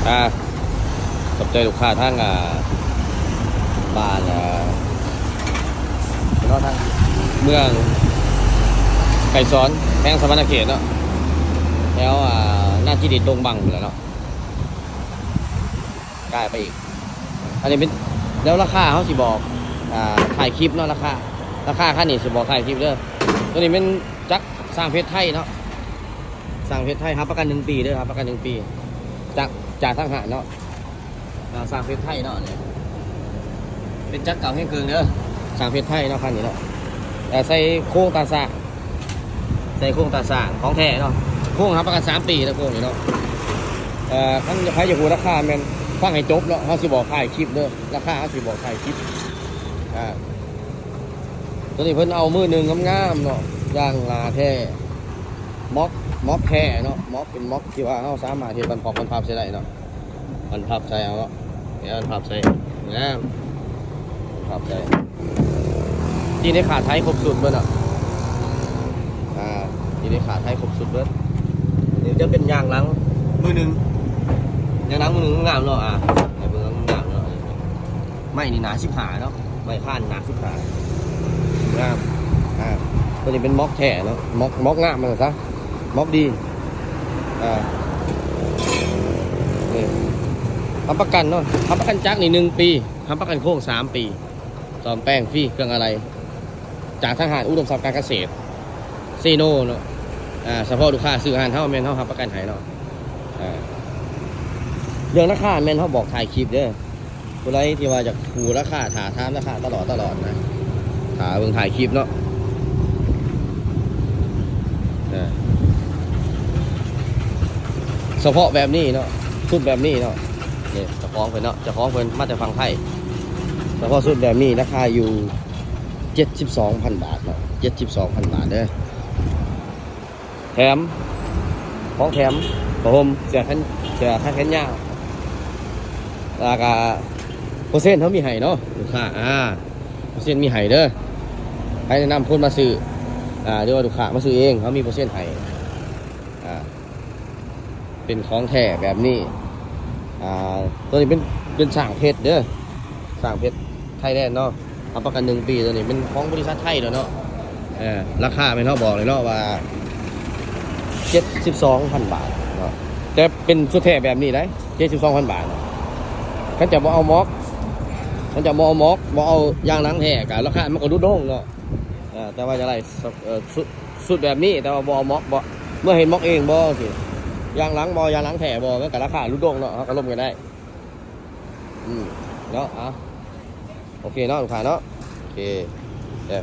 ອ່າ ຂອບໃຈລູກຄ້າທາງ ອ່າ ບ້ານ ອ່າ ເນາະ ທາງເມືອງໄກສອນ ແຂວງສະຫວັນນະເຂດເນາະ ແຖວ ອ່າ ນາຈີ່ດິດ ດົງບັງພຸ້ນແຫຼະເນາະ ກາຍໄປອີກ. ອັນນີ້ເປັນ ແລ້ວລາຄາເຮົາຊິບອກ ອ່າ ທ້າຍຄລິບເນາະ ລາຄາ ລາຄາຄັນນີ້ຊິບອກທ້າຍຄລິບເດີ. ໂຕນີ້ແມ່ນຈັກຊ່າງເພຈໄທເນາະ ຊ່າງເພຈໄທ ຮັບປະກັນໜຶ່ງປີເດີ ຮັບປະກັນໜຶ່ງປີ ຈາກ ຈາກທາງຮ້ານເນາະ. ອ່າ ຊ່າງເພຈໄທເນາະ ອັນນີ້ເປັນຈັກເກົ່າແຮງເຄິ່ງເດີ ຊ່າງເພຈໄທເນາະ ຄັນນີ້ເນາະ. ເອີ ໃສ່ໂຄງຕາຊ່າງ ໃສ່ໂຄງຕາຊ່າງຂອງແທ້ເນາະ ໂຄງຮັບປະກັນສາມປີນະ ໂຄງນີ້ເນາະ. ເອີ ຄັນໃຜຢາກຮູ້ລາຄາແມ່ນຟັງໃຫ້ຈົບເນາະ ເຮົາຊິບອກທ້າຍຄລິບເດີ ລາຄາເຮົາຊິບອກທ້າຍຄລິບ. ອ່າ ໂຕນີ້ເພິ່ນເອົາມືໜຶ່ງງາມໆເນາະ ຢາງໜາແທ້ ມັອກ ມັອກແທ້ເນາະ ມັອກເປັນມັອກທີ່ວ່າເຮົາສາມາດເຮັດບັ້ນພັບ ບັ້ນພັບໃສ່ໄດ້ເນາະ ບັ້ນພັບໃສ່ເອົາເນາະ ເອົາບັ້ນພັບໃສ່ ງາມ ບັ້ນພັບໃສ່. ທີ່ໄດ້ຂາໄທຄົບຊຸດເບິດເນາະ ອ່າ ທີ່ໄດ້ຂາໄທຄົບຊຸດເບິດ. ດຽວຈະເປັນຢາງຫຼັງມືໜຶ່ງ ຢາງຫຼັງມືໜຶ່ງງາມເນາະ ອ່າ ໃຫ້ເບິ່ງງາມເນາະ. ໄມ້ນີ້ໜາສິບຫ້າເນາະ ໄມ້ຄານໜາສິບຫ້າ ງາມ. ອ່າ ໂຕນີ້ເປັນມັອກແທ້ເນາະ ມັອກ ມັອກງາມວ່າຊັ້ນຊະ ມັອກດີ. ອ່າ ນີ້ ຮັບປະກັນເນາະ ຮັບປະກັນຈັກນີ້ໜຶ່ງປີ ຮັບປະກັນໂຄງສາມປີ ສ້ອມແປງຟຣີເຄື່ອງອາໄຫຼ່ ຈາກທາງຮ້ານອຸດົມຊັບການກະເສດເຊໂນເນາະ. ອ່າ ສະເພາະລູກຄ້າຊື້ຮ້ານເຮົາແມ່ນເຮົາຮັບປະກັນໃຫ້ເນາະ. ອ່າ ເລື່ອງລາຄາແມ່ນເຮົາບອກທ້າຍຄລິບເດີ ຜູ້ໃດທີ່ວ່າຢາກຮູ້ລາຄາ ຖ້າຖາມລາຄາຕະຫຼອດຕະຫຼອດນະ ຖ້າເບິ່ງທ້າຍຄລິບເນາະ. ເອີ ສະເພາະແບບນີ້ເນາະ ຊຸດແບບນີ້ເນາະ ນີ້ເຈົ້າຂອງເພິ່ນເນາະ ເຈົ້າຂອງເພິ່ນມາແຕ່ຝັ່ງໄທ. ສະເພາະຊຸດແບບນີ້ລາຄາຢູ່ເຈັດສິບສອງພັນບາດເນາະ ເຈັດສິບສອງພັນບາດເດີ. ແຖມ ຂອງແຖມ ຜ້າຫົ່ມ ເສື້ອແຂນ ເສື້ອຂາແຂນຍາວ ແລ້ວກະເປີເຊັນເຮົາມີໃຫ້ເນາະລູກຄ້າ. ອ່າ ເປີເຊັນມີໃຫ້ເດີ ໃຜແນະນຳຄົນມາຊື້ ອ່າ ຫຼືວ່າລູກຄ້າມາຊື້ເອງ ເຮົາມີເປີເຊັນໃຫ້. ອ່າ ເປັນຂອງແທ້ແບບນີ້. ອ່າ ໂຕນີ້ເປັນ ເປັນຊ່າງເພັດເດີ ຊ່າງເພັດໄທແລນເນາະ ຮັບປະກັນໜຶ່ງປີ. ໂຕນີ້ເປັນຂອງບໍລິສັດໄທໂດຍເນາະ. ເອີ ລາຄາແມ່ນເຮົາບອກເລີຍເນາະວ່າເຈັດສິບສອງພັນບາດເນາະ ແຕ່ເປັນຊຸດແທ້ແບບນີ້ໄດ໋ ເຈັດສິບສອງພັນບາດ. ຄັນເຈົ້າບໍ່ເອົາມັອກ ຄັນເຈົ້າບໍ່ເອົາມັອກ ບໍ່ເອົາຢາງຫຼັງແທ້ ກະລາຄາມັນກະຫຼຸດລົງເນາະ. ເອີ ແຕ່ວ່າຢາກໄດ້ ເອີ ຊຸດ ຊຸດແບບນີ້ ແຕ່ວ່າບໍ່ເອົາມັອກ ບໍ່ ເມື່ອເຮັດມັອກເອງບໍ່ ຈັ່ງຊີ້ ຢາງຫຼັງບໍ່ ຢາງຫຼັງແທ້ບໍ່ ມັນກະລາຄາຫຼຸດລົງເນາະ ເຮົາກະລົມກັນໄດ້. ອືມ ເນາະ ເອົາ ໂອເຄເນາະ ລູກຄ້າເນາະ ໂອເຄ ເອີ